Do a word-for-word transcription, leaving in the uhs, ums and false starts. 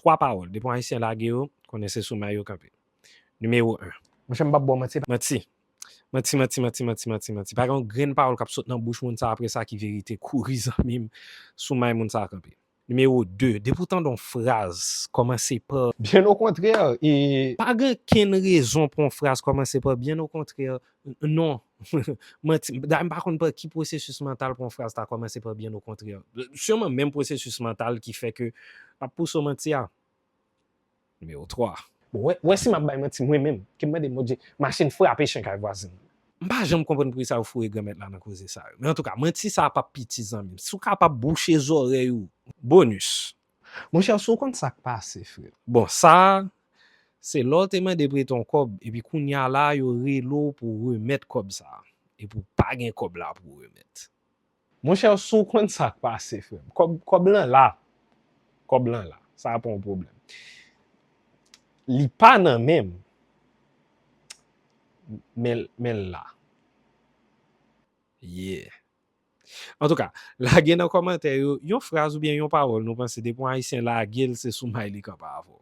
twa pawòl. Depi yon Ayisyen lage yo, konnen se sou may yo kanpe. Nimewo en. Monchè, m p ap ba w manti. Manti. Manti, manti, manti, manti, manti, manti. Pa gen yon grenn pawòl k ap sot nan bouch moun sa apre sa ki verite. Kouri, zanmi m, sou may moun sa kanpe. Nimewo de, depi w tande yon fraz kòmanse pa byen okontrè, e pa gen kenn rezon pou yon fraz kòmanse pa byen okontrè. N-, non. Manti. Dayè, m pa konn pa ki pwosesis mantal pou yon fraz ta kòmanse pa byen okontrè. Siman menm pwosesis mantal ki fè ke l ap pouse w manti a. Nimewo twa. Bon, wè, wè si m ap bay manti mwen menm, ke m mande Bondye, machin frape chen kay vwazen. M pa janm konprann poukisa yo foure Granmèt la nan koze sa yo. Men antouka, manti sa a p ap piti, zanmi m. Si w kapab bouche zòrèy ou. Bonus. Monchè, si w konn sa k pase, frè. Bon, sa a, se lè w te mande prete yon kòb, epi kounye a la, yo rele w pou w remèt kòb sa a. Epi w pa gen kòb la pou w remèt. Monchè, si w konn sa k pase, frè m. Kòb, kòb lan la. Kòb lan la. Sa pa yon pwoblèm. Li pa nan men m, men, men l la. Yeah. Antouka, lage nan kòmantè yo yon fraz oubyen yon pawòl nou panse depi yon Ayisyen lage l, se sou may li kanpe avè w.